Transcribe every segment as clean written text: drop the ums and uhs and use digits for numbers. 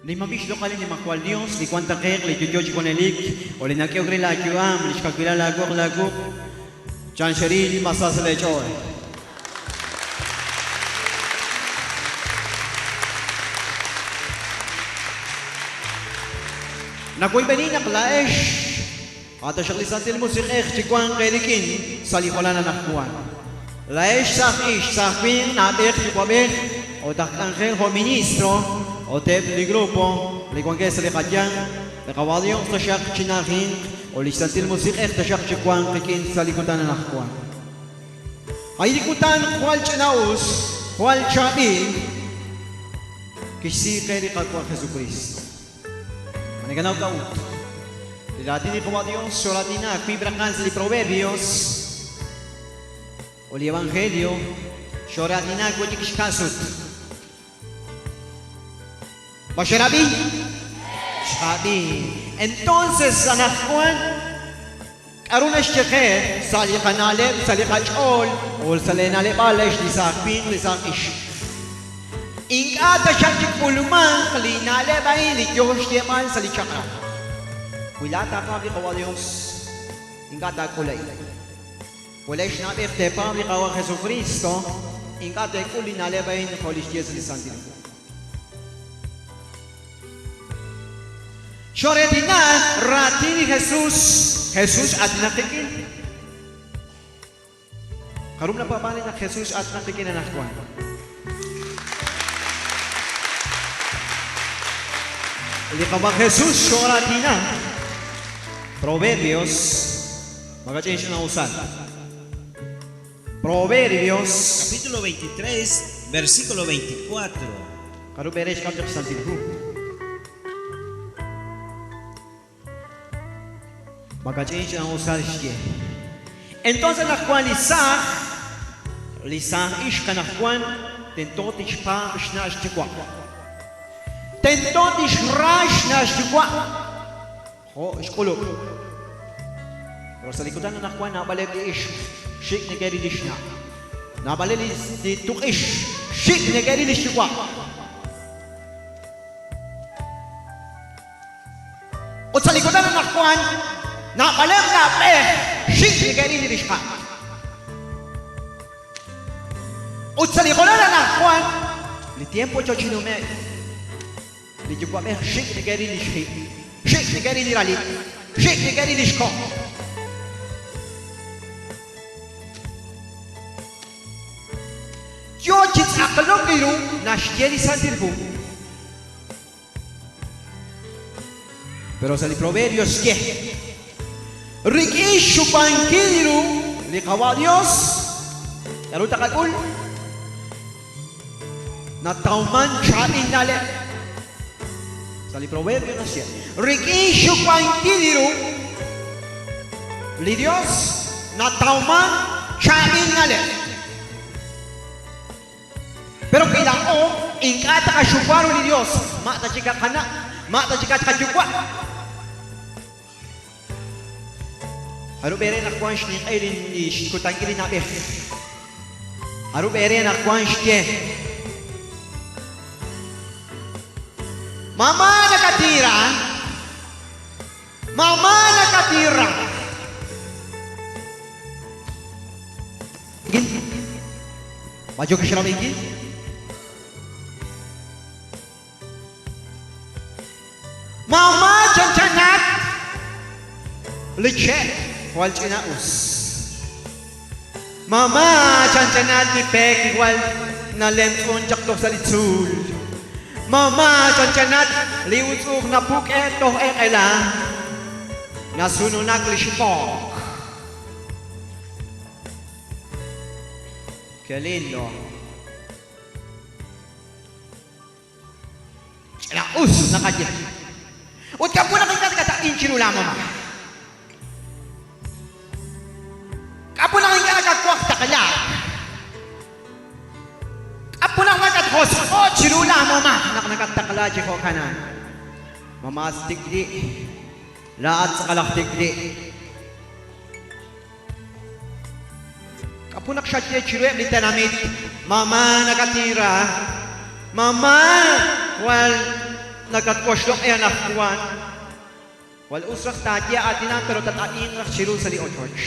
Nimanb'il xloq'al li Nimajwal Yos, li wank taqe'q, li yo'yo chi junelik, ut li nak'ehok re laayu'am, li xkawilal laawoq laawuq', chan xeril ma sa sa' leech'ool. Nawoyb'eni naq laa'ex a' taxaq li Santil Musiq'ej chiwanq eerik'in sa' li hoonal anaqwan. Laa'ex saaj ixq, saaj winq, na'b'ej, yuwa'b'ej, ut aj k'anjel jo' ministro ut eb' li grupo li wankeb' sa' li qayanq, li Qawa' Dios taxaq china'ajinq ut lix Santil Musiq'ej taxaq chiwanq qik'in sa' li kutan anaqwan. A'in li kutan jwal ch'ina'us, jwal chaab'il kixsi qe li Qaawa' Jesukristo. Ma nekanaw k'a'ut? Li raatin li Qawa' Dios xooraatina wiib' raqal sa' li Proverbios ut li Evangelio xooraatina wi' chik xka'sut. Ma xerab'i? Xqab'i. Entonces anaqwan k'aru naxye qe sa' li qana'leb', sa' li qach'ool ut sa' leena'leb'aal ex li saaj winq, li saaj ixq? Ink'a' taxaq chik'ulmanq li na'leb' a'in li yo xyeeb'al sa' li chaq'rab'. Wi laa'at taapaab' li Qawa' Yos, ink'a' taak'ul a'in. Wi laa'ex na'b'ej teepaab' li Qaawa' Jesukristo, ink'a' teek'ul li na'leb' a'in jo' li xye sa' li Santil Hu. Xoreetina raatin li Jesus, Jesus aatinak qik'in. Jarub' napaab'ank naq Jesus aatinak qik'in anaqwan? Li Qaawa' Jesus xooraatina. Proverbios, makach'in xch'ina'usal. Proverbios. Capítulo 23, versículo 24. Jarub' eere xk'am chaq xSantil Hu? Makach'in xch'ina'usal xye. Entonces anaqwan li saaj, li saaj ixq anaqwan tento tixpaab' xna' xyuwa'. Tento tixra xna' xyuwa' jo' xk'ulub'. Pero sa' li kutan anaqwan naab'aleb' li ixq xik' neke'ril li xna'. Naab'aleb' li tuq'ix xik' neke'ril li xyuwa'. Ut sa' li kutan anaqwan, naab'aleb' na'b'ej xik' neke'ril li rixqa'al. Ut sa' li hoonal anaqwan, li tiempo yo chi nume'k, li yuwa'b'ej xik' neke'ril li xji', xik' neke'ril li ralib', xik' neke'ril li xko'. Yo chi tz'aqlok li ru naxye li Santil Hu. Pero sa' li Proverbios xye, Rik'in xxuwankil ru li Qawa' Dios, k'aru taqak'ul? Natawman chaab'il na'leb'. Sa' li Proverbio naxye, Rik'in xxuwankil ru li Dios, natawman chaab'il na'leb'. Pero wi laa'o ink'a' taqaxuwa ru li Dios, ma' ta chik qana', ma' ta chik qayuwa'. Jarub' eere naq wank xninq'e li xkutankil li na'b'ej? Jarub' eere naq wank xye? Mama nakatira, mama nakatira. Ma yook xrab'inkil? Mama chanchanat li che' jwal ch'ina'us. Mama chanchanat li pek jwal nalemtz'un chaq toj sa' li tzuul. Mama chanchanat li utz'u'uj napuk'e toj eq'ela nasununak li xb'ook. Qué lindo. Ch'ina'us naqaye. Ut k'a'ut naq ink'a' nakat'ab'in chiru laamama? K'a'ut naq ink'a' nakawaj taqlaak? K'a'ut naq nakatjosq'o' chiru laamama naq nakattaqla chi jo'kanan? Mama tik'ti', laa'at tz'aqal aj tik'ti'. K'apu naq xaye chiruheb' li tenamit, Mama nakatinra, mama jwal nakatwoxloq'i anaqwan. Jwal us raj taaye aatinan pero tat-ab'inq raj chiru sa' li ochoch.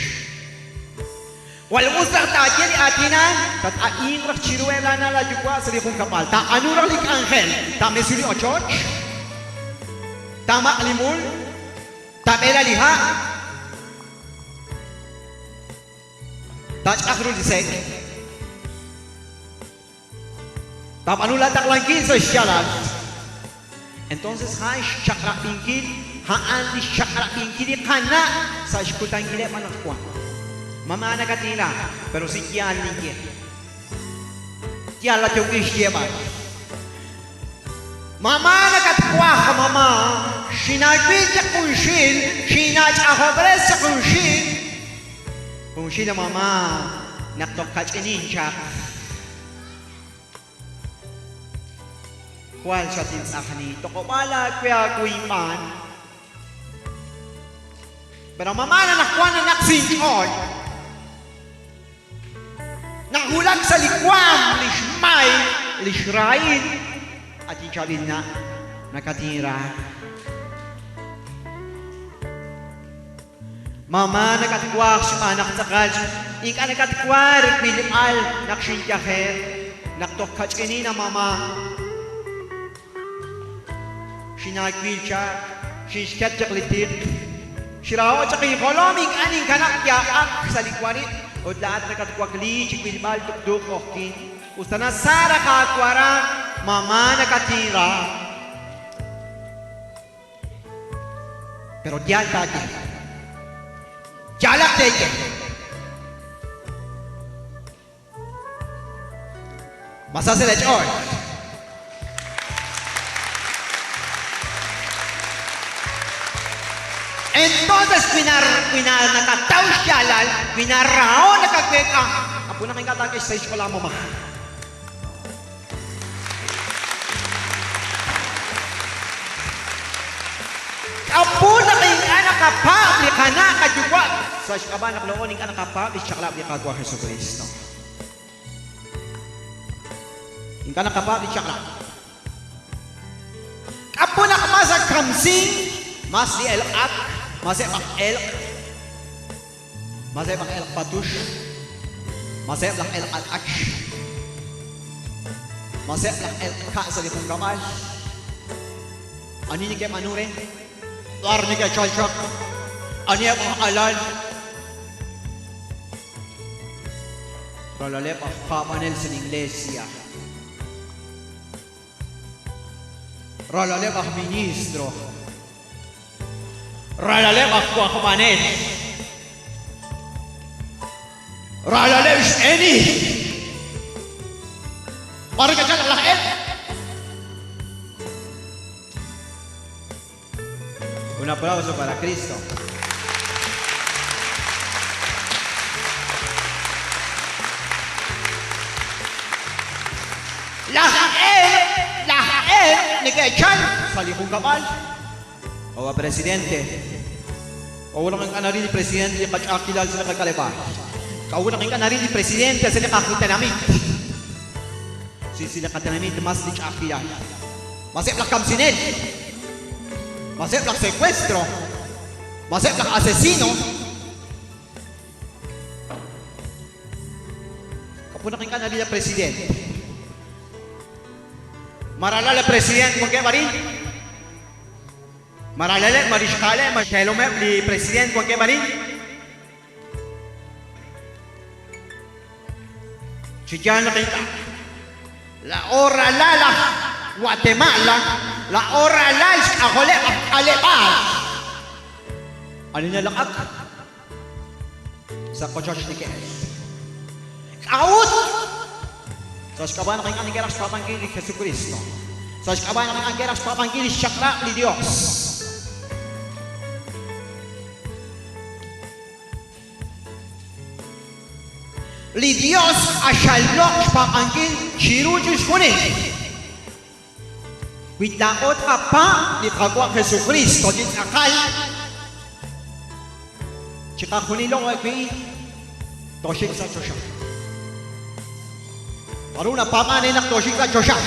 Jwal us raj taaye li aatinan, tat-ab'inq raj chiru eb' laana' laayuwa' sa' li junkab'al. Taab'aanu raj li k'anjel, taamesu li ochoch, taamaq' li mul, taab'ela li ha', taach'aj ru li sek'. Taab'aanu laataqlankil sa' xyaalal. Entonces a'an xchaq'rab'inkil, a'an li xchaq'rab'inkil li qana' sa' xkutankileb' anaqwan. Mama nakatinra, pero si yaal ninye. Yaal la yookin xyeeb'al. Mama nakatwaj, mama, xinaawil chaq junxil, xinaach'ajob'res chaq junxil. Junxil mama, naq toj kach'inin chaq. Jwal xatintz'ajni, toq'ob'aal aawe aawinb'aan. Pero mama anaqwan nanaq sinch'ool. Nawulak sa' li waanm li xmay, li xrahil, at inchaab'il na', nakatinra. Mama nakatwaj xb'aan naq tz'aqal ink'a' nakatwar wilb'al naq xinyajer, naq toj kach'inin a mama. Xinaawil chaq, xinxket chaq li tiq, xraho' chaq injolom ink'a' ninkanab' yaab'ak sa' li warib' ut laa'at nakatwakli chi wilb'al tuqtu q'ojyin. Us ta nasa raj aawara, mama nakatinra. Pero yaal taaye. Yaalaq teeye. Ma sa sa' leech'ool? Entonces wi nar wi na nakataw xyaalal, wi naraho' nakaweek'a, apu naq ink'a' taak'e xsahil xch'ool laamama. K'a'ut naq ink'a' naqapaab' li qana' qayuwa' sa' xk'ab'a' naq laa'o ink'a' naqapaab' lix chaq'rab' li Qaawa' Jesukristo? Ink'a' naqapaab' li chaq'rab'. K'a'ut naq mas ak kamsink, mas li elq'ak, mas eb' aj elq', mas eb' aj elq' patux, mas eb' laj elq' ak'ach, mas eb' laj elq' ka' sa' li junkab'al? Ani neke'b'aanu re? B'ar neke'chal chaq? Aniheb' aj alal? Ralaleb' aj paab'anel sa' li Iglesia. Ralaleb' aj ministro. Ralaleb' aj wajb'anel. Ralaleb' xb'eenil. B'ar neke'chalk laj elq'? Un aplauso para Cristo. Laj elq', laj elq' neke'chalk sa' li junkab'al. Qawa' presidente, k'a'ut naq ink'a' naril li president li qach'a'ajkilal sa' li qak'aleb'aal? K'a'ut naq ink'a' naril li presidente sa' li qatenamit? Si sa' li qatenamit mas li ch'a'ajkilal. Mas eb' laj kamsinel, mas eb' laj secuestro, mas eb' laj asesino. K'a'ut naq ink'a' naril li president? Ma ralal li president wankeb' arin? Ma ralaleb', ma rixqa'aleb', ma xteelomeb' li president wankeb' arin? Chi yaal naq ink'a'. Laa'o ralal aj Guatemala, laa'o ralal xk'ajoleb' aj k'aleb'aal. Ani nalaq'ak sa' qochoch neke'el. K'a'ut? Sa' xk'ab'a' naq ink'a' neke'raj xpaab'ankil li Jesukristo. Sa' xk'ab'a' naq ink'a' neke'raj xpaab'ankil lix chaq'rab' li Dios. Li Dios q'axal loq' xpaab'ankil chiru chixjunil. Wi laa'o tqapaab' li Qaawa' Jesukristo chi tz'aqal, chiqajunilo ajwi' tooxik sa' choxa. K'aru napaab'an re naq tooxik sa' choxa?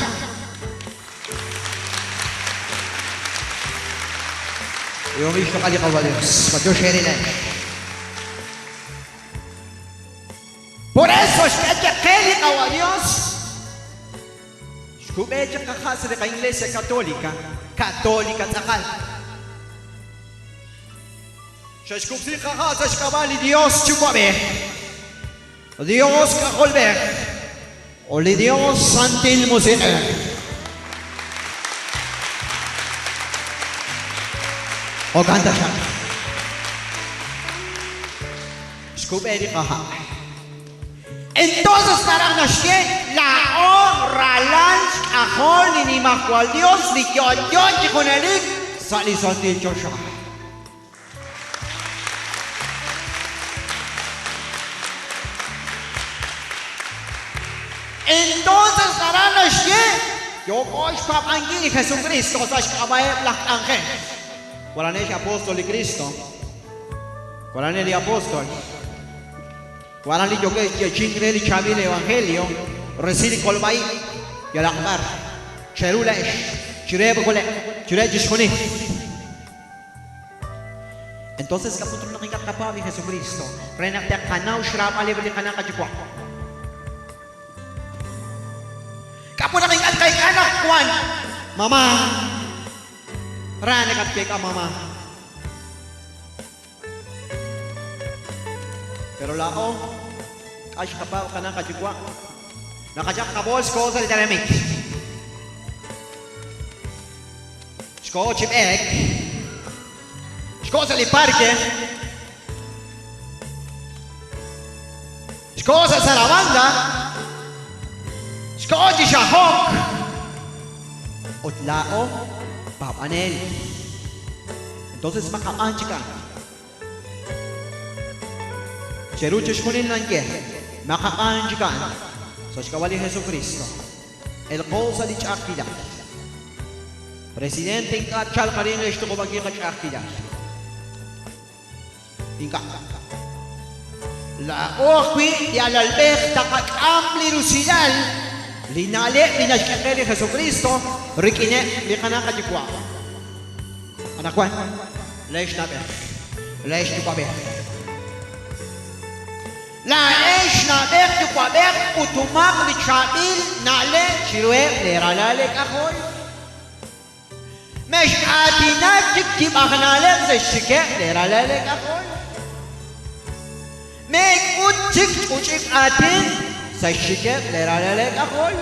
K'ehomaq xloq'al li Qaawa' Dios. Matyox eere laa'ex. Por eso xk'e chaq qe li Qaawa' Dios. Xkub'e chaq qaha' sa' li qa-Iglesia Católica, Católica tz'aqal. Xe'xkub'si qaha' sa' xk'ab'a' li Dios Yuwa'b'ej, Dios K'ajolb'ej, ut li Dios Santil Musiq'ej. Jo'kan taxaq. Xkub'e li qaha'. Entonces naraj naxye, laa'o ralal xk'ajol li Nimajwal Dios li yo'yo chi junelik sa' li santil choxa. Entonces naraj naxye, yooko xpaab'ankil li Jesukristo sa' xk'ab'a'eb' laj k'anjel. Waranel x'apóstol li Kristo. Waranel li apóstol. Waran li yookeb' xyeechi'ink re li chaab'il evangelio, resil li kolb'a-ib' yalaq b'ar, cheru laa'ex, chiruheb' jole', chiruheb' chixjunil. Entonces k'a'ut naq ink'a' tqapaab' li Jesukristo re naq te'qanaw xraab'aleb' li qana' qayuwa'? K'a'ut naq ink'a' tqeek'a naq wan mamá? Ra nakatweek'a mamá. Pero laa'o, k'a' xqapaab' qana' qayuwa'? Naqachap qabools xkoho sa' li tenamit. Xkoho chi b'eek. Xkoho sa' li parke. Xkoho sa' Sarabanda. Xkoho chi xajok. Ut laa'o paab'anel. Entonces maqab'aan chik a'an. Cheru chixjunil nanye, maqab'aan chik a'an. Sa' xk'ab'a' li Jesukristo, elqo sa' li ch'a'ajkilal. Presidente ink'a' tchalq arin re xtuqub'ankil qach'a'ajkilal. Ink'a'. Laa'o ajwi' li alalb'ej taqak'am li rusilal li na'leb' li naxk'e qe li Jesukristo rik'ineb' li qana' qayuwa'. Anaqwan, laa'ex na'b'ej, laa'ex yuwa'b'ej. Laa'ex na'b'ej yuwa'b'ej k'utumaq li chaab'il na'leb' chiruheb' lee ralal eek'ajol. Mex'aatinak chik yib' aj na'leb' sa' xxikeb' leeralal eek'ajol. Meek'ut chik ch'uch'ib' aatin sa' xxikeb' leeralal eek'ajol.